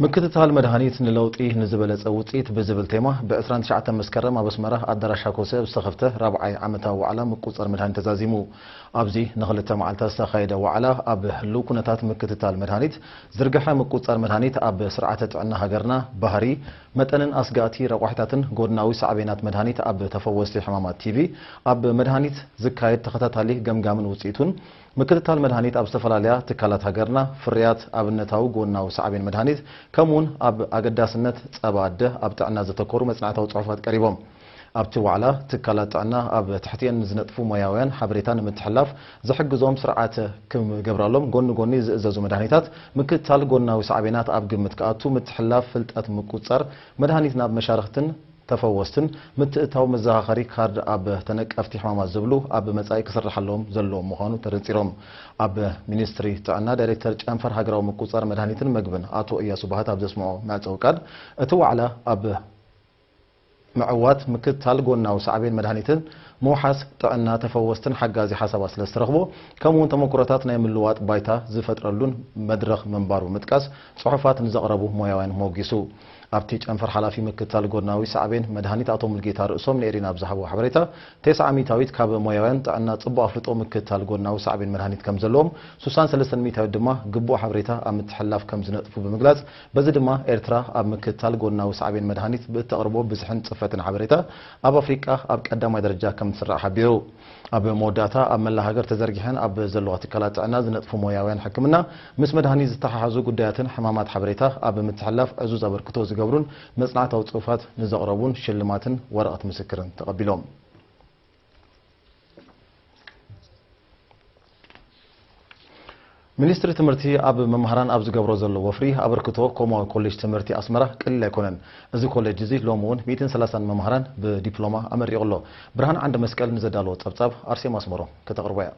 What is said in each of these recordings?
ምክትታል መድሃኒት ንለውጢ ንዝበለጸ ውጽኢት ብዝብል ቴማ ብ ዕስራን ትሽዓተን መስከረም ኣብ ኣስመራ ኣዳራሽ ሃኮሰ ኣብ ዝተኸፍተ ራብዓይ ዓመታዊ ዋዕላ ምቁጽጻር መድሃኒት ተዛዚሙ። ኣብዚ ንኽልተ መዓልታት ዝተኻየደ ዋዕላ ኣብ ህሉው ኩነታት ምክትታል መድሃኒት፣ ዝርግሐ ምቁጽጻር መድሃኒት ኣብ ስርዓተ ጥዕና ሃገርና፣ ባህሪ፣ መጠንን ኣስጋእቲ ረቋሒታትን ጎድናዊ ሳዕቤናት መድሃኒት ኣብ ተፈወስቲ ሕማማት ቲቪ፣ ኣብ መድሃኒት ዝካየድ ተኸታታሊ ገምጋምን ውጽኢቱን፣ ምክትታል መድሃኒት ኣብ ዝተፈላለያ ትካላት ሃገርና፣ ፍርያት ኣብነታዊ ጎናዊ ሳዕቤን መድሃኒት፣ ከምኡውን ኣብ ኣገዳስነት ጸባ ኣደ ኣብ ጥዕና ዘተኮሩ መጽናዕታዊ ጽሑፋት ቀሪቦም። ኣብቲ ዋዕላ፣ ትካላት ጥዕና ኣብ ትሕቲኤን ንዝነጥፉ ሞያውያን ሓበሬታ ንምትሕልላፍ ዝሕግዞም ስርዓተ ክገብራሎም፣ ጎኒ ጎኒ ዝእዘዙ መድሃኒታት ምክትታል ጎናዊ ሳዕቤናት ኣብ ግምት ክኣቱ፣ ምትሕልላፍ ፍልጠት ምቁጽጻር መድሃኒት ናብ መሻርኽትን ተፈወስትን ምትእትታው መዘኻኸሪ ካርድ ኣብ ተነቀፍቲ ሕማማት ዝብሉ ኣብ መጻኢ ክስርሓሎም ዘለዎ ምዃኑ ተነጺሮም። ኣብ ሚኒስትሪ ጥዕና ዳይሬክተር ጨንፈር ሃገራዊ ምቁጽጻር መድሃኒትን መግብን ኣቶ እያሱ ባህታ ኣብ ዘስምዖ መዕጸዊ ቃል፣ እቲ ዋዕላ ኣብ ምዕዋት ምክትታል ጎናዊ ሳዕቤን መድሃኒትን ምውሓስ ጥዕና ተፈወስትን ሓጋዚ ሓሳባት ስለ ዝተረኽቦ፣ ከምኡውን ተመኩሮታት ናይ ምልዋጥ ባይታ ዝፈጥረሉን መድረኽ ምንባሩ ብምጥቃስ፣ ጽሑፋት ንዘቕረቡ ሞያውያን ሞጊሱ። ኣብቲ ጨንፈር ሓላፊ ምክትታል ጎናዊ ሳዕቤን መድሃኒት ኣቶ ሙልጌታ ርእሶም ንኤሪና ኣብ ዝሃብዎ ሓበሬታ፣ ተስዓ ሚእታዊት ካብ ሞያውያን ጥዕና ጽቡቕ ኣፍልጦ ምክትታል ጎናዊ ሳዕቤን መድሃኒት ከም ዘለዎም፣ ስሳን ሰለስተን ሚእታዊት ድማ ግቡእ ሓበሬታ ኣብ ምትሕልላፍ ከም ዝነጥፉ ብምግላጽ፣ በዚ ድማ ኤርትራ ኣብ ምክትታል ጎናዊ ሳዕቤን መድሃኒት ብእተቕርቦ ብዝሕን ጽፈትን ሓበሬታ ኣብ ኣፍሪቃ ኣብ ቀዳማይ ደረጃ ከም ትስራዕ ሓቢሩ። ኣብ መወዳእታ፣ ኣብ መላእ ሃገር ተዘርጊሐን ኣብ ዘለዋ ትካላት ጥዕና ዝነጥፉ ሞያውያን ሕክምና፣ ምስ መድሃኒት ዝተሓሓዙ ጉዳያትን ሕማማት ሓበሬታ ኣብ ምትሕልላፍ ዕዙዝ ኣበርክቶ ዝገብሩን መጽናዕታዊ ጽሑፋት ንዘቕረቡን ሽልማትን ወረቐት ምስክርን ተቐቢሎም። ሚኒስትሪ ትምህርቲ ኣብ መምህራን ኣብ ዝገብሮ ዘሎ ወፍሪ፣ ኣበርክቶ ኮማዊ ኮሌጅ ትምህርቲ ኣስመራ ቀሊል ኣይኮነን። እዚ ኮሌጅ እዚ ሎሚ እውን ሚእትን ሰላሳን መምህራን ብዲፕሎማ ኣመሪቑ ኣሎ። ብርሃን ዓንደ መስቀል ንዘዳለዎ ጸብጻብ ኣርሴማ ኣስመሮም ከተቕርቦ እያ።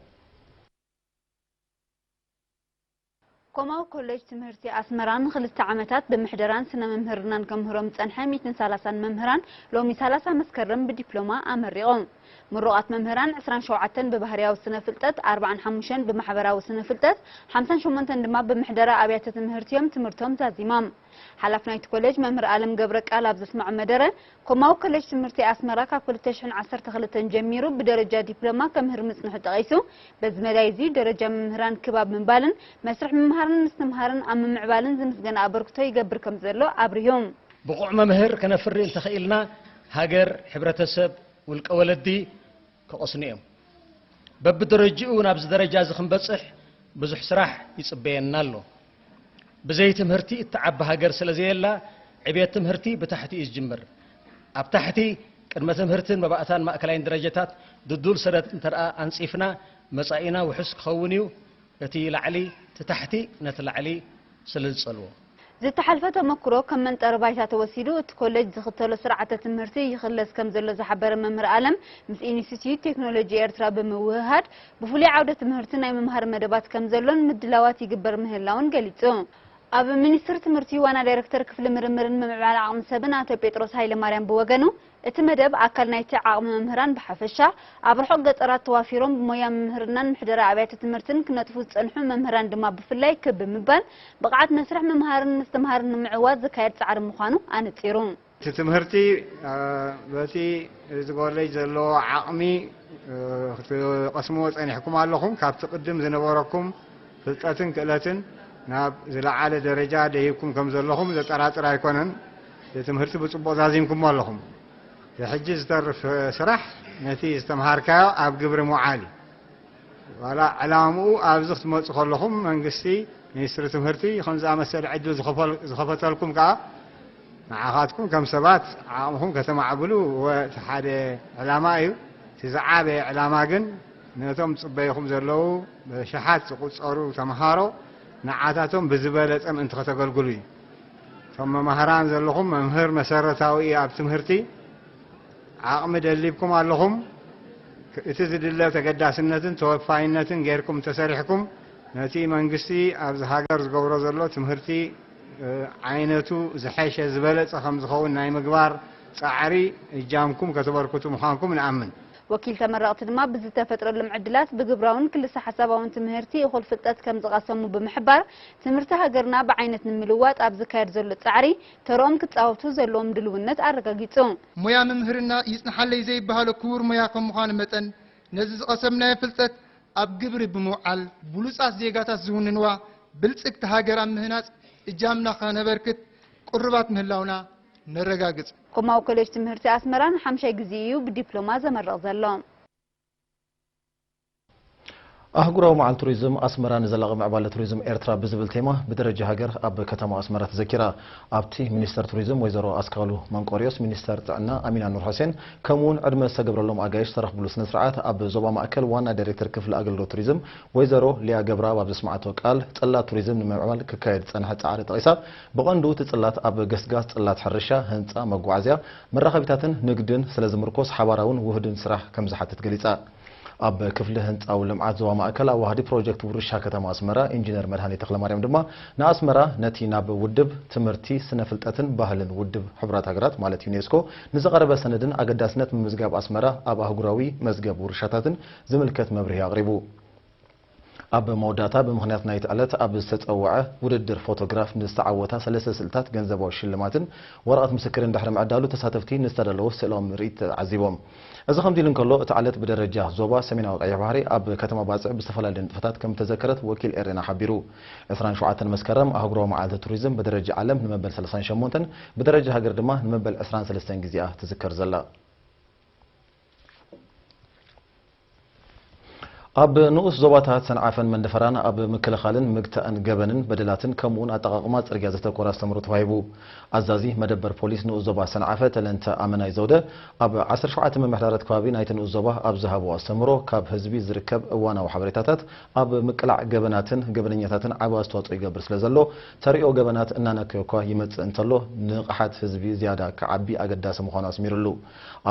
ኮማዊ ኮሌጅ ትምህርቲ ኣስመራ ንኽልተ ዓመታት ብምሕደራን ስነ ምምህርናን ከምህሮም ዝጸንሐ ሚእትን ሰላሳን መምህራን ሎሚ ሰላሳ መስከረም ብዲፕሎማ ኣመሪቖም። ምሩቓት መምህራን ዕስራን ሸውዓተን ብባህርያዊ ስነ ፍልጠት፣ ኣርባዓን ሓሙሽተን ብማሕበራዊ ስነ ፍልጠት፣ ሓምሳን ሸሞንተን ድማ ብምሕደራ ኣብያተ ትምህርቲ እዮም ትምህርቶም ዛዚሞም። ሓላፍ ናይቲ ኮሌጅ መምህር ኣለም ገብረ ቃል ኣብ ዘስምዖ መደረ፣ ኮማዊ ኮሌጅ ትምህርቲ ኣስመራ ካብ ክልተ ሽሕን ዓሰርተ ክልተን ጀሚሩ ብደረጃ ዲፕሎማ ከምህር ምጽንሑ ጠቒሱ፣ በዚ መዳይ እዚ ደረጃ መምህራን ክብ ኣብ ምባልን መስርሕ ምምሃርን ምስትምሃርን ኣብ ምምዕባልን ዝምስገን ኣበርክቶ ይገብር ከም ዘሎ ኣብሪሁ። ብቑዕ መምህር ከነፍሪ እንተኽኢልና፣ ሃገር፣ ሕብረተሰብ፣ ውልቀ ወለዲ ክቐስኑ እዮም። በብደረጅኡ ናብዚ ደረጃ እዚ ክንበጽሕ ብዙሕ ስራሕ ይጽበየና ኣሎ። ብዘይ ትምህርቲ እትዓቢ ሃገር ስለ ዘየላ፣ ዕብየት ትምህርቲ ብታሕቲ እዩ ዝጅምር። ኣብ ታሕቲ፣ ቅድመ ትምህርትን መባእታን ማእከላይን ደረጃታት ድዱል ሰረት እንተ ደኣ ኣንጺፍና፣ መጻኢና ውሑስ ክኸውን እዩ። እቲ ላዕሊ፣ እቲ ታሕቲ ነቲ ላዕሊ ስለ ዝጸልዎ። ዝተሓልፈ ተመክሮ ከም መንጠሪ ባይታ ተወሲዱ፣ እቲ ኮሌጅ ዝኽተሎ ስርዓተ ትምህርቲ ይኽለስ ከም ዘሎ ዝሓበረ መምህር ኣለም፣ ምስ ኢንስቲትዩት ቴክኖሎጂ ኤርትራ ብምውህሃድ፣ ብፍሉይ ዓውደ ትምህርቲ ናይ ምምሃር መደባት ከም ዘሎን ምድላዋት ይግበር ምህላውን ገሊጹ። ኣብ ሚኒስትሪ ትምህርቲ ዋና ዳይሬክተር ክፍሊ ምርምርን ምምዕባል ዓቕሚ ሰብን ኣቶ ጴጥሮስ ሃይለማርያም ብወገኑ፣ እቲ መደብ ኣካል ናይቲ ዓቕሚ መምህራን ብሓፈሻ፣ ኣብ ርሑቕ ገጠራት ተዋፊሮም ብሞያ ምምህርናን ምሕደራ ኣብያተ ትምህርትን ክነጥፉ ዝጸንሑ መምህራን ድማ ብፍላይ ክብ ብምባል፣ ብቕዓት መስርሕ ምምሃርን ምስትምሃርን ንምዕዋት ዝካየድ ጻዕሪ ምዃኑ ኣነጺሩ። እቲ ትምህርቲ፣ እ፣ በቲ እዚ ኮሌጅ ዘለዎ ዓቕሚ፣ እ፣ ክትቐስምዎ ጸኒሕኩም ኣለኹም። ካብቲ ቅድም ዝነበረኩም ፍልጠትን ክእለትን ናብ ዝለዓለ ደረጃ ደይብኩም ከም ዘለኹም ዘጠራጥር ኣይኮነን። እቲ ትምህርቲ ብጽቡቕ ዛዚምኩሞ ኣለኹም። እቲ ሕጂ ዝተርፍ ስራሕ ነቲ ዝተምሃርካዮ ኣብ ግብሪ ምውዓል እዩ። ዋላ ዕላምኡ ኣብዚ ክትመጹ ከለኹም መንግስቲ፣ ሚኒስትሪ ትምህርቲ፣ ከምዚ ዝኣመሰለ ዕድል ዝኸፈል-፣ ዝኸፈተልኩም ከኣ ንዓኻትኩም ከም ሰባት ዓቕምኹም ከተማዕብሉ ወ-፣ እቲ ሓደ ዕላማ እዩ። እቲ ዝዓበየ ዕላማ ግን ነቶም ዝጽበዩኹም ዘለዉ ብኣሽሓት ዝቑጸሩ ተምሃሮ ንዓታቶም ብዝበለጸ ምእንቲ ከተገልግሉ እዩ። እቶም መማህራን ዘለኹም መምህር መሰረታዊ እዩ ኣብ ትምህርቲ። ዓቕሚ ደሊብኩም ኣለኹም። እቲ ዝድለ ተገዳስነትን ተወፋይነትን ጌርኩም እንተሰሪሕኩም፣ ነቲ መንግስቲ ኣብዚ ሃገር ዝገብሮ ዘሎ ትምህርቲ፣ እ፣ ዓይነቱ ዝሐሸ ዝበለጸ ከም ዝኸውን ናይ ምግባር ጻዕሪ እጃምኩም ከተበርክቱ ምዃንኩም ንኣምን። ወኪል ተመረቕቲ ድማ ብዝተፈጥረሎም ዕድላት ብግብራውን ክልሰ ሓሳባውን ትምህርቲ እኹል ፍልጠት ከም ዝቐሰሙ ብምሕባር፣ ትምህርቲ ሃገርና ብዓይነት ንምልዋጥ ኣብ ዝካየድ ዘሎ ጻዕሪ ተርኦም ክጻወቱ ዘለዎም ድልውነት ኣረጋጊጹ። ሞያ ምምህርና ይጽንሓለይ ዘይበሃሎ ክቡር ሞያ ከም ምዃኑ መጠን፣ ነዚ ዝቐሰምናዮ ፍልጠት ኣብ ግብሪ ብምውዓል ብሉጻት ዜጋታት ዝውንንዋ ብልጽግቲ ሃገር ኣብ ምህናጽ እጃምና ከነበርክት ቅሩባት ምህላውና ነረጋግጽ። ኮማዊ ኮሌጅ ትምህርቲ ኣስመራ ንሓምሻይ ግዜ እዩ ብዲፕሎማ ዘመርቕ ዘሎ። ኣህጉራዊ መዓል ቱሪዝም ኣስመራ ንዘላቒ ምዕባለ ቱሪዝም ኤርትራ ብዝብል ቴማ ብደረጃ ሃገር ኣብ ከተማ ኣስመራ ተዘኪራ። ኣብቲ ሚኒስተር ቱሪዝም ወይዘሮ ኣስካሉ መንቆርዮስ፣ ሚኒስተር ጥዕና ኣሚና ኑር ሑሴን፣ ከምኡውን ዕድመ ዝተገብረሎም ኣጋይሽ ዝተረኽብሉ ስነ ስርዓት ኣብ ዞባ ማእከል ዋና ዳይሬክተር ክፍሊ ኣገልግሎት ቱሪዝም ወይዘሮ ሊያ ገብረኣብ ኣብ ዘስማዓቶ ቃል፣ ጽላት ቱሪዝም ንምምዕባል ክካየድ ዝጸንሐ ጻዕሪ ጠቒሳ፣ ብቐንዱ እቲ ጽላት ኣብ ገስጋስ ጽላት ሕርሻ፣ ህንጻ፣ መጓዓዝያ፣ መራኸቢታትን ንግድን ስለ ዝምርኮስ ሓባራውን ውህድን ስራሕ ከም ዝሓትት ገሊጻ። ኣብ ክፍሊ ህንጻዊ ልምዓት ዞባ ማእከል ኣዋሃዲ ፕሮጀክት ውርሻ ከተማ ኣስመራ ኢንጂነር መድሃኔ ተኽለማርያም ድማ ንኣስመራ ነቲ ናብ ውድብ፣ ትምህርቲ፣ ስነ ፍልጠትን ባህልን ውድብ ሕቡራት ሃገራት ማለት ዩኔስኮ ንዝቐረበ ሰነድን ኣገዳስነት ምምዝጋብ ኣስመራ ኣብ ኣህጉራዊ መዝገብ ውርሻታትን ዝምልከት መብርሂ ኣቕሪቡ። ኣብ መወዳእታ ብምኽንያት ናይቲ ዕለት ኣብ ዝተጸውዐ ውድድር ፎቶግራፍ ንዝተዓወታ ሰለስተ ስእልታት ገንዘባዊ ሽልማትን ወረቐት ምስክርን ድሕሪ ምዕዳሉ ተሳተፍቲ ንዝተዳለወ ስእላዊ ምርኢት ተዓዚቦም። እዚ ከምዚ ኢሉ እንከሎ፣ እቲ ዕለት ብደረጃ ዞባ ሰሜናዊ ቀይሕ ባሕሪ ኣብ ከተማ ባጽዕ ብዝተፈላለየ ንጥፈታት ከም እተዘከረት ወኪል ኤሬና ሓቢሩ። ዕስራን ሸውዓተን መስከረም ኣህጉራዊ መዓልቲ ቱሪዝም ብደረጃ ዓለም ንመበል ሰላሳን ሸሞንተን፣ ብደረጃ ሃገር ድማ ንመበል ዕስራን ሰለስተን ግዜኣ ትዝከር ዘላ። ኣብ ንኡስ ዞባታት ሰንዓፈን መንደፈራን ኣብ ምክልኻልን ምግታእን ገበንን በደላትን ከምኡውን ኣጠቓቕማ ጽርግያ ዘተኮረ ኣስተምህሮ ተዋሂቡ። ኣዛዚ መደበር ፖሊስ ንኡስ ዞባ ሰንዓፈ ተለንተ ኣመናይ ዘውደ ኣብ ዓሰርተ ሸውዓተ ምምሕዳራት ከባቢ ናይቲ ንኡስ ዞባ ኣብ ዝሃቦ ኣስተምህሮ፣ ካብ ህዝቢ ዝርከብ እዋናዊ ሓበሬታታት ኣብ ምቅላዕ ገበናትን ገበነኛታትን ዓቢ ኣስተዋጽኦ ይገብር ስለ ዘሎ፣ ተሪኦ ገበናት እናነከየ እኳ ይመጽእ እንተሎ፣ ንቕሓት ህዝቢ ዝያዳ ክዓቢ ኣገዳሲ ምዃኑ ኣስሚሩሉ።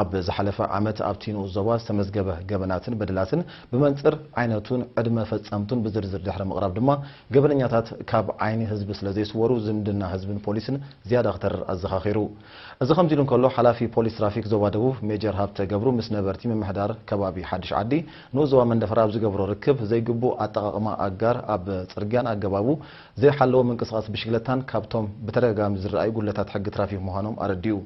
ኣብ ዝሓለፈ ዓመት ኣብቲ ንኡስ ዞባ ዝተመዝገበ ገበናትን በደላትን ብመንጽር ዓይነቱን ዕድመ ፈጸምቱን ብዝርዝር ድሕሪ ምቕራብ ድማ፣ ገበነኛታት ካብ ዓይኒ ህዝቢ ስለ ዘይስወሩ ዝምድና ህዝብን ፖሊስን ዝያዳ ክተርር ኣዘኻኺሩ። እዚ ከምዚ ኢሉ እንከሎ፣ ሓላፊ ፖሊስ ትራፊክ ዞባ ደቡብ ሜጀር ሃብተ ገብሩ ምስ ነበርቲ ምምሕዳር ከባቢ ሓድሽ ዓዲ ንኡስ ዞባ መንደፈራ ኣብ ዝገብሮ ርክብ፣ ዘይግቡእ ኣጠቓቕማ ኣጋር ኣብ ጽርግያን ኣገባቡ ዘይሓለወ ምንቅስቓስ ብሽግለታን ካብቶም ብተደጋጋሚ ዝረኣዩ ጉድለታት ሕጊ ትራፊክ ምዃኖም ኣረዲኡ።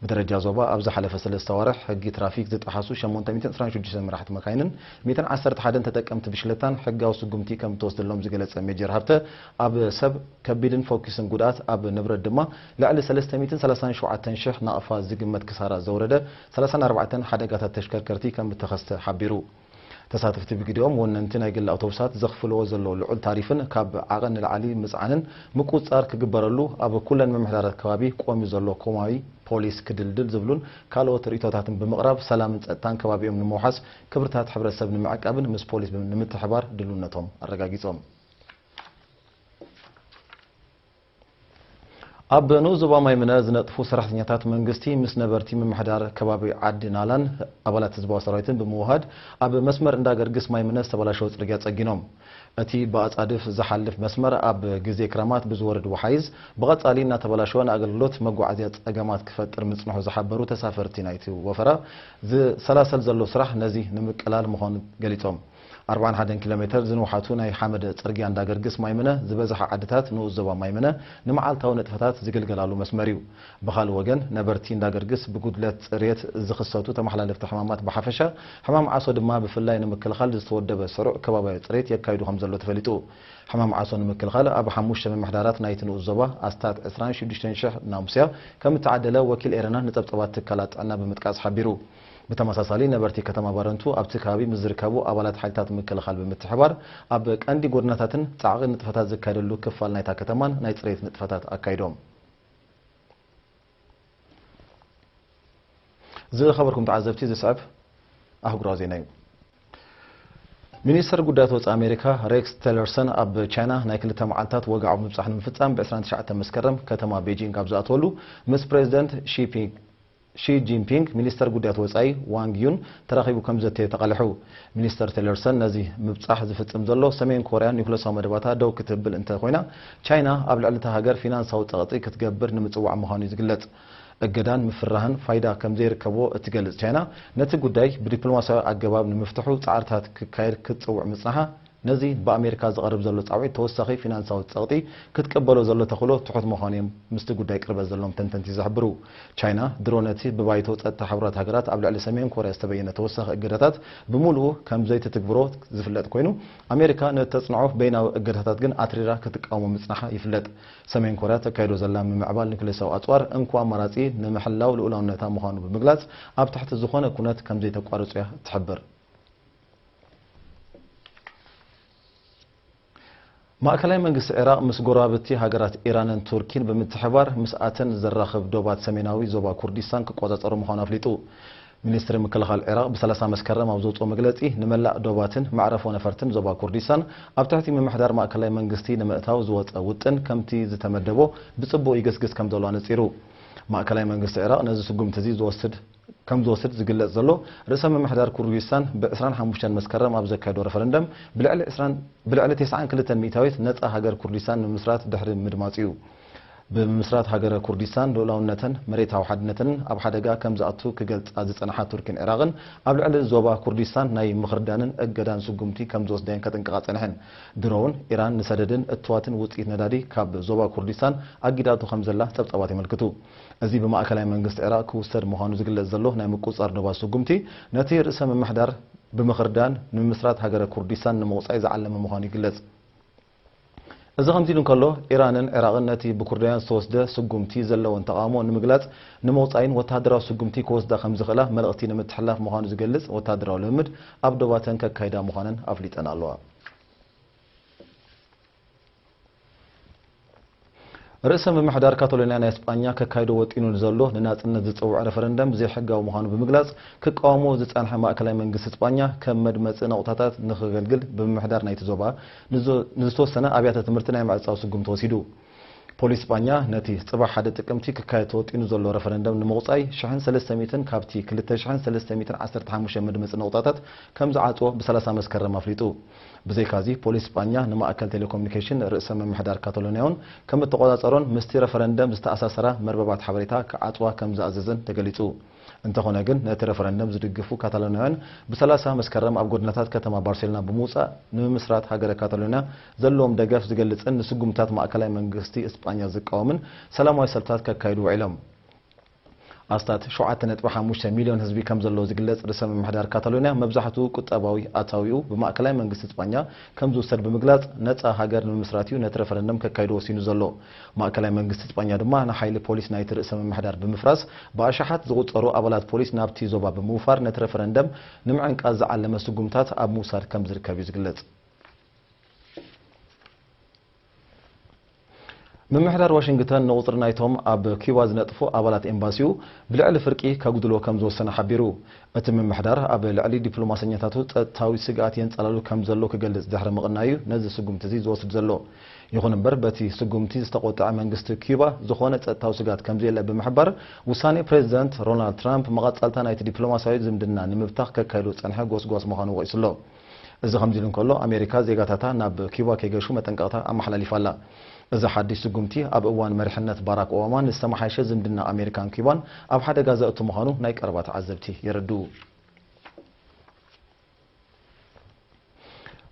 ብደረጃ ዞባ ኣብ ዝሓለፈ ሰለስተ ኣዋርሕ ሕጊ ትራፊክ ዝጠሓሱ ሸሞንተ ሚእትን ዕስራን ሽዱሽተን መራሕቲ መካይንን ሚእትን ዓሰርተ ሓደን ተጠቀምቲ ብሽክለታን ሕጋዊ ስጉምቲ ከም እተወስደሎም ዝገለጸ ሜጀር ሃብተ፣ ኣብ ሰብ ከቢድን ፎኪስን ጉድኣት፣ ኣብ ንብረት ድማ ልዕሊ ሰለስተ ሚእትን ሰላሳን ሸውዓተን ሽሕ ናቕፋ ዝግመት ክሳራ ዘውረደ ሰላሳን ኣርባዕተን ሓደጋታት ተሽከርከርቲ ከም እተኸስተ ሓቢሩ። ተሳተፍቲ ብግዲኦም፣ ወነንቲ ናይ ግሊ ኣውቶቡሳት ዘኽፍልዎ ዘለዉ ልዑል ታሪፍን ካብ ዓቐን ንላዕሊ ምጽዓንን ምቁጽጻር ክግበረሉ፣ ኣብ ኩለን ምምሕዳራት ከባቢ ቆምዩ ዘሎ ኮማዊ ፖሊስ ክድልድል ዝብሉን ካልኦት ርእይቶታትን ብምቕራብ፣ ሰላምን ጸጥታን ከባቢኦም ንምውሓስ፣ ክብርታት ሕብረተሰብ ንምዕቃብን ምስ ፖሊስ ንምትሕባር ድልውነቶም ኣረጋጊጾም። ኣብ ንኡስ ዞባ ማይምነ ዝነጥፉ ሰራሕተኛታት መንግስቲ ምስ ነበርቲ ምምሕዳር ከባቢ ዓዲ ናላን ኣባላት ህዝባዊ ሰራዊትን ብምውሃድ፣ ኣብ መስመር እንዳ ገርግስ ማይምነ ዝተበላሸወ ጽርግያ ጸጊኖም። እቲ ብኣጻድፍ ዝሓልፍ መስመር ኣብ ግዜ ክረማት ብዝወርድ ወሓይዝ ብቐጻሊ እናተበላሸወ ንኣገልግሎት መጓዓዝያ ጸገማት ክፈጥር ምጽንሑ ዝሓበሩ ተሳፈርቲ ናይቲ ወፈራ፣ ዝሰላሰል ዘሎ ስራሕ ነዚ ንምቅላል ምዃኑ ገሊጾም። ኣርባዓን ሓደን ኪሎ ሜተር ዝንውሓቱ ናይ ሓመድ ጽርግያ እንዳገርግስ ማይምነ ዝበዝሓ ዓድታት ንኡስ ዞባ ማይምነ ንመዓልታዊ ንጥፈታት ዝግልገላሉ መስመር እዩ። ብኻልእ ወገን፣ ነበርቲ እንዳገርግስ ብጉድለት ጽሬት ዝኽሰቱ ተመሓላለፍቲ ሕማማት ብሓፈሻ፣ ሕማም ዓሶ ድማ ብፍላይ ንምክልኻል ዝተወደበ ስሩዕ ከባብያዊ ጽሬት የካይዱ ከም ዘሎ ተፈሊጡ። ሕማም ዓሶ ንምክልኻል ኣብ ሓሙሽተ ምምሕዳራት ናይቲ ንኡስ ዞባ ኣስታት ዕስራን ሽዱሽተን ሽሕ ናሙስያ ከም እተዓደለ ወኪል ኤረና ንጸብጸባት ትካላት ጥዕና ብምጥቃስ ሓቢሩ። ብተመሳሳሊ፣ ነበርቲ ከተማ ባረንቱ ኣብቲ ከባቢ ምስ ዝርከቡ ኣባላት ሓይልታት ምክልኻል ብምትሕባር፣ ኣብ ቀንዲ ጎደናታትን ጻዕቒ ንጥፈታት ዝካየደሉ ክፋል ናይታ ከተማን ናይ ጽሬት ንጥፈታት ኣካይዶም። ዝኸበርኩም ተዓዘብቲ፣ ዝስዕብ ኣህጉራዊ ዜና እዩ። ሚኒስተር ጉዳያት ወጻኢ ኣሜሪካ ሬክስ ቲለርሰን ኣብ ቻይና ናይ ክልተ መዓልታት ወግዓዊ ምብጻሕ ንምፍጻም ብ ዕስራን ትሽዓተን መስከረም ከተማ ቤጂንግ ኣብ ዝኣተወሉ፣ ምስ ፕሬዚደንት ሺ ፒ-፣ ሺ ጂንፒንግ ሚኒስተር ጉዳያት ወጻኢ ዋንግ ዩን ተራኺቡ ከም ዘተየ ተቓሊሑ። ሚኒስተር ቴለርሰን ነዚ ምብጻሕ ዝፍጽም ዘሎ ሰሜን ኮርያ ኒውክለሳዊ መደባታ ደው ክትብል እንተ ኮይና፣ ቻይና ኣብ ልዕሊ እታ ሃገር ፊናንሳዊ ጸቕጢ ክትገብር ንምጽዋዕ ምዃኑ እዩ ዝግለጽ። እገዳን ምፍራህን ፋይዳ ከም ዘይርከቦ እትገልጽ ቻይና፣ ነቲ ጉዳይ ብዲፕሎማስያዊ ኣገባብ ንምፍትሑ ጻዕርታት ክካየድ ክትጽውዕ ምጽናሓ፣ ነዚ ብኣሜሪካ ዝቐርብ ዘሎ ጻውዒት ተወሳኺ ፊናንሳዊ ጸቕጢ ክትቅበሎ ዘሎ ተኽእሎ ትሑት ምዃኑ እዮም ምስቲ ጉዳይ ቅርበት ዘለዎም ተንተንቲ ዝሕብሩ። ቻይና ድሮ ነቲ ብባይቶ ጸጥታ ሕቡራት ሃገራት ኣብ ልዕሊ ሰሜን ኮርያ ዝተበየነ ተወሳኺ እገዳታት ብምሉኡ ከም ዘይትትግብሮ ዝፍለጥ ኮይኑ፣ ኣሜሪካ ነቲ ተጽንዖ በይናዊ እገዳታት ግን ኣትሪራ ክትቃወሞ ምጽናሓ ይፍለጥ። ሰሜን ኮርያ ተካይዶ ዘላ ምምዕባል ኒውክሌሳዊ ኣጽዋር እንኮ ኣማራጺ ንምሕላው ልኡላውነታ ምዃኑ ብምግላጽ፣ ኣብ ትሕቲ ዝኾነ ኩነት ከም ዘይተቋርጾ እያ ትሕብር። ማእከላይ መንግስቲ ዒራቕ ምስ ጎረባብቲ ሃገራት ኢራንን ቱርኪን ብምትሕባር ምስኣተን ዘራኽብ ዶባት ሰሜናዊ ዞባ ኩርዲስታን ክቆጻጸሩ ምዃኑ ኣፍሊጡ። ሚኒስትሪ ምክልኻል ዒራቕ ብ30 መስከረም ኣብ ዘውፅኦ መግለጺ፣ ንመላእ ዶባትን መዕረፎ ነፈርትን ዞባ ኩርዲስታን ኣብ ትሕቲ ምምሕዳር ማእከላይ መንግስቲ ንምእታው ዝወፀ ውጥን ከምቲ ዝተመደቦ ብጽቡቕ ይግስግስ ከም ዘሎ ኣነጺሩ። ማእከላይ መንግስቲ ዒራቕ ነዚ ስጉምቲ እዚ ዝወስድ ከም ዝወስድ ዝግለጽ ዘሎ፣ ርእሰ ምምሕዳር ኩርዲስታን ብ25 መስከረም ኣብ ዘካየዶ ረፈረንደም ብልዕሊ 20 ብልዕሊ 92% ነጻ ሃገር ኩርዲስታን ንምምስራት ድሕሪ ምድማጹ እዩ። ብምምስራት ሃገረ ኩርዲስታን ልኡላውነተን መሬታዊ ሓድነተንን ኣብ ሓደጋ ከም ዝኣቱ ክገልጻ ዝጸንሓ ቱርኪን ዒራቕን፣ ኣብ ልዕሊ ዞባ ኩርዲስታን ናይ ምኽርዳንን እገዳን ስጉምቲ ከም ዝወስዳ እየን ከጥንቅቓ ጸኒሐን። ድሮ እውን ኢራን ንሰደድን እትዋትን ውጽኢት ነዳዲ ካብ ዞባ ኩርዲስታን ኣጊዳቶ ከም ዘላ ጸብጻባት የመልክቱ። እዚ ብማእከላይ መንግስቲ ዒራቕ ክውሰድ ምዃኑ ዝግለጽ ዘሎ ናይ ምቁጽጻር ዶባት ስጉምቲ፣ ነቲ ርእሰ ምምሕዳር ብምኽርዳን ንምምስራት ሃገረ ኩርዲስታን ንምቑጻይ ዝዓለመ ምዃኑ ይግለጽ። እዚ ከምዚ ኢሉ እንከሎ፣ ኢራንን ዒራቕን ነቲ ብኩርዳውያን ዝተወስደ ስጉምቲ ዘለወን ተቓውሞ ንምግላጽ፣ ንምቑጻይን ወተሃደራዊ ስጉምቲ ክወስዳ ከም ዝኽእላ መልእኽቲ ንምትሕልላፍ ምዃኑ ዝገልጽ ወተሃደራዊ ልምምድ ኣብ ዶባተን ከካይዳ ምዃነን ኣፍሊጠን ኣለዋ። ርእሰ ምምሕዳር ካታሎንያ ናይ ስጳኛ ከካይዶ ወጢኑ ንዘሎ ንናጽነት ዝጸውዕ ረፈረንደም ዘይሕጋዊ ምዃኑ ብምግላጽ፣ ክቃወሞ ዝጸንሐ ማእከላይ መንግስቲ ስጳኛ ከም መድመጺ ነቑጣታት ንኸገልግል ብምምሕዳር ናይቲ ዞባ ንዞ-፣ ንዝተወሰነ ኣብያተ ትምህርቲ ናይ ምዕጻው ስጉምቲ ወሲዱ። ፖሊስ ስጳኛ ነቲ ጽባሕ ሓደ ጥቅምቲ ክካየድ ተወጢኑ ዘሎ ረፈረንደም ንምቑጻይ ሽሕን ሰለስተ ሚእትን ካብቲ ክልተ ሽሕን ሰለስተ ሚእትን ዓሰርተ ሓሙሽተ መድመጺ ነቑጣታት ከም ዝዓጽዎ ብ30 መስከረም ኣፍሊጡ። ብዘይካዚ፣ ፖሊስ ስጳኛ ንማእከል ቴሌኮሙኒኬሽን ርእሰ ምምሕዳር ካታሎንያ እውን ከም እተቖጻጸሮን ምስቲ ረፈረንደም ዝተኣሳሰራ መርበባት ሓበሬታ ክዓጽዋ ከም ዝኣዘዘን ተገሊጹ። እንተኾነ ግን፣ ነቲ ረፈረንደም ዝድግፉ ካታሎንያውያን ብ30 መስከረም ኣብ ጎደናታት ከተማ ባርሴሎና ብምውጻእ፣ ንምምስራት ሃገረ ካታሎንያ ዘለዎም ደገፍ ዝገልጽን ንስጉምትታት ማእከላይ መንግስቲ እስጳኛ ዝቃወምን ሰላማዊ ሰልፍታት ከካይዱ ውዒሎም። ኣስታት ሸውዓተ ነጥቢ ሓሙሽተ ሚልዮን ህዝቢ ከም ዘለዎ ዝግለጽ ርእሰ ምምሕዳር ካታሎንያ፣ መብዛሕትኡ ቁጠባዊ ኣታዊኡ ብማእከላይ መንግስቲ እስጳኛ ከም ዝውሰድ ብምግላጽ፣ ነጻ ሃገር ንምምስራት እዩ ነቲ ረፈረንደም ከካይዶ ወሲኑ ዘሎ። ማእከላይ መንግስቲ እስጳኛ ድማ ንሓይሊ ፖሊስ ናይቲ ርእሰ ምምሕዳር ብምፍራስ፣ ብኣሽሓት ዝቑጸሩ ኣባላት ፖሊስ ናብቲ ዞባ ብምውፋር፣ ነቲ ረፈረንደም ንምዕንቃጽ ዝዓለመ ስጉምታት ኣብ ምውሳድ ከም ዝርከብ እዩ ዝግለጽ። ምምሕዳር ዋሽንግተን ንቑጽሪ ናይቶም ኣብ ኪዩባ ዝነጥፉ ኣባላት ኤምባሲኡ ብልዕሊ ፍርቂ ከጉድሎ ከም ዝወሰነ ሓቢሩ። እቲ ምምሕዳር ኣብ ልዕሊ ዲፕሎማሰኛታቱ ጸጥታዊ ስግኣት የንጸላሉ ከም ዘሎ ክገልጽ ድሕሪ ምቕናዩ ነዚ ስጉምቲ እዚ ዝወስድ ዘሎ። ይኹን እምበር፣ በቲ ስጉምቲ ዝተቖጥዐ መንግስቲ ኪዩባ ዝኾነ ጸጥታዊ ስግኣት ከም ዘየለ ብምሕባር፣ ውሳኔ ፕሬዚደንት ሮናልድ ትራምፕ መቐጸልታ ናይቲ ዲፕሎማስያዊ ዝምድና ንምብታኽ ከካይዶ ዝጸንሐ ጎስጓስ ምዃኑ ወቒሱ ኣሎ። እዚ ከምዚ ኢሉ እንከሎ፣ ኣሜሪካ ዜጋታታ ናብ ኪዩባ ከይገሹ መጠንቀቕታ ኣመሓላሊፋ ኣላ። እዚ ሓድሽ ስጉምቲ ኣብ እዋን መሪሕነት ባራክ ኦባማ ንዝተመሓየሸ ዝምድና ኣሜሪካን ኪዩባን ኣብ ሓደጋ ዘእቱ ምዃኑ ናይ ቀረባ ተዓዘብቲ የረድኡ።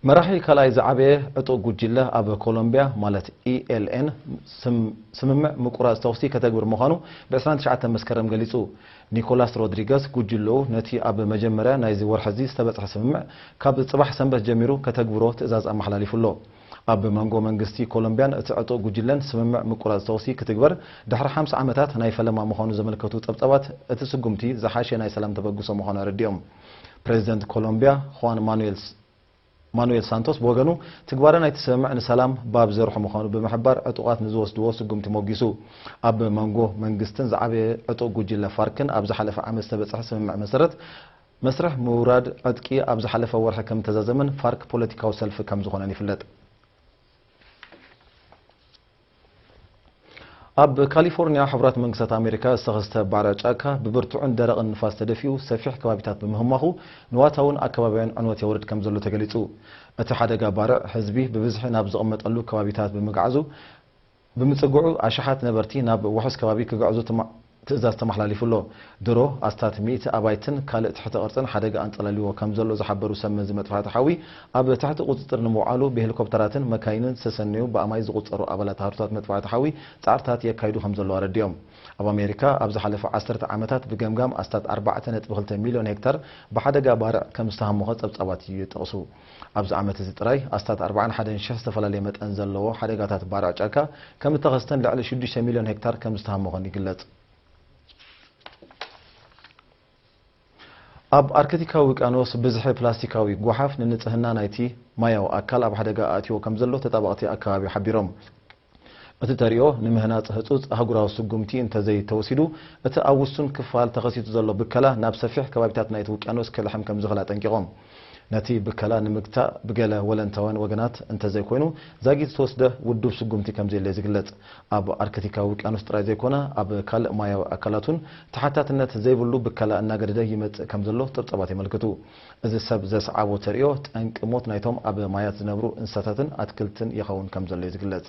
መራሒ ካልኣይ ዝዓበየ ዕጡቕ ጉጅለ ኣብ ኮሎምቢያ ማለት ኢ ኤል ኤን ስም-፣ ስምምዕ ምቁራጽ ተኹሲ ከተግብር ምዃኑ ብ29 መስከረም ገሊጹ። ኒኮላስ ሮድሪገስ ጉጅለኡ ነቲ ኣብ መጀመርያ ናይዚ ወርሒ እዚ ዝተበጽሐ ስምምዕ ካብ ጽባሕ ሰንበት ጀሚሩ ከተግብሮ ትእዛዝ ኣመሓላሊፉ ኣሎ። ኣብ መንጎ መንግስቲ ኮሎምቢያን እቲ ዕጡቕ ጉጅለን ስምምዕ ምቁራጽ ተኹሲ ክትግበር ድሕሪ ሓምሳ ዓመታት ናይ ፈለማ ምዃኑ ዘመልከቱ ጸብጻባት፣ እቲ ስጉምቲ ዝሓሸ ናይ ሰላም ተበግሶ ምዃኑ ኣረዲኦም። ፕሬዚደንት ኮሎምቢያ ኹዋን ማኑኤል ስ-፣ ማኑኤል ሳንቶስ ብወገኑ፣ ትግባረ ናይቲ ስምምዕ ንሰላም ባብ ዘርሑ ምዃኑ ብምሕባር፣ ዕጡቓት ንዝወስድዎ ስጉምቲ ሞጊሱ። ኣብ መንጎ መንግስትን ዝዓበየ ዕጡቕ ጉጅለ ፋርክን ኣብ ዝሓለፈ ዓመት ዝተበጽሐ ስምምዕ መሰረት፣ መስርሕ ምውራድ ዕጥቂ ኣብ ዝሓለፈ ወርሒ ከም ዝተዛዘመን ፋርክ ፖለቲካዊ ሰልፊ ከም ዝኾነን ይፍለጥ። ኣብ ካሊፎርኒያ ሕቡራት መንግስታት ኣሜሪካ ዝተኸስተ ባርዕ ጫካ ብብርቱዕን ደረቕን ንፋስ ተደፊኡ ሰፊሕ ከባቢታት ብምህማኹ ንዋታውን ኣከባቢያውን ዕንወት የውርድ ከም ዘሎ ተገሊጹ። እቲ ሓደጋ ባርዕ ህዝቢ ብብዝሒ ናብ ዝቕመጠሉ ከባቢታት ብምግዓዙ ብምጽግዑ ኣሽሓት ነበርቲ ናብ ውሑስ ከባቢ ክግዕዙ ትማ- ትእዛዝ ተመሓላሊፉ ኣሎ። ድሮ ኣስታት ሚእቲ ኣባይትን ካልእ ትሕተ ቅርጽን ሓደጋ ኣንጸላልዎ ከም ዘሎ ዝሓበሩ ሰብ መዚ መጥፋእቲ ሓዊ ኣብ ትሕቲ ቁጽጽር ንምውዓሉ ብሄሊኮፕተራትን መካይንን ዝተሰነዩ ብኣማይ ዝቑጸሩ ኣባላት ሃሩታት መጥፋእቲ ሓዊ ጻዕርታት የካይዱ ከም ዘለዉ ኣረዲኦም። ኣብ ኣሜሪካ ኣብ ዝሓለፈ ዓሰርተ ዓመታት ብገምጋም ኣስታት ኣርባዕተ ነጥቢ ክልተ ሚልዮን ሄክታር ብሓደጋ ባርዕ ከም ዝተሃሞኸ ጸብጻባት ይጠቕሱ። ኣብዚ ዓመት እዚ ጥራይ ኣስታት ኣርባዓን ሓደን ሽሕ ዝተፈላለየ መጠን ዘለዎ ሓደጋታት ባርዕ ጫካ ከም እተኸስተን ልዕሊ ሽዱሽተ ሚልዮን ሄክታር ከም ዝተሃሞኸን ይግለጽ። ኣብ ኣርክቲካዊ ውቅያኖስ ብዝሒ ፕላስቲካዊ ጓሓፍ ንንጽህና ናይቲ ማያዊ ኣካል ኣብ ሓደጋ ኣእትዎ ከም ዘሎ ተጣበቕቲ ኣከባቢ ሓቢሮም። እቲ ተርእዮ ንምህናጽ ህጹጽ ኣህጉራዊ ስጉምቲ እንተዘይተወሲዱ፣ እቲ ኣብ ውሱን ክፋል ተኸሲቱ ዘሎ ብከላ ናብ ሰፊሕ ከባቢታት ናይቲ ውቅያኖስ ክልሕም ከም ዝኽእል ኣጠንቂቖም። ነቲ ብከላ ንምግታእ ብገለ ወለንታውያን ወገናት እንተዘይኮይኑ ዛጊት ዝተወስደ ውዱብ ስጉምቲ ከም ዘየለ ዝግለጽ። ኣብ ኣርክቲካዊ ውቅያኖስ ጥራይ ዘይኮነ ኣብ ካልእ ማያዊ ኣካላት እውን ተሓታትነት ዘይብሉ ብከላ እናገደደ ይመጽእ ከም ዘሎ ጸብጻባት የመልክቱ። እዚ ሰብ ዘስዓቦ ተርእዮ ጠንቂ ሞት ናይቶም ኣብ ማያት ዝነብሩ እንስሳታትን ኣትክልትን ይኸውን ከም ዘሎ እዩ ዝግለጽ።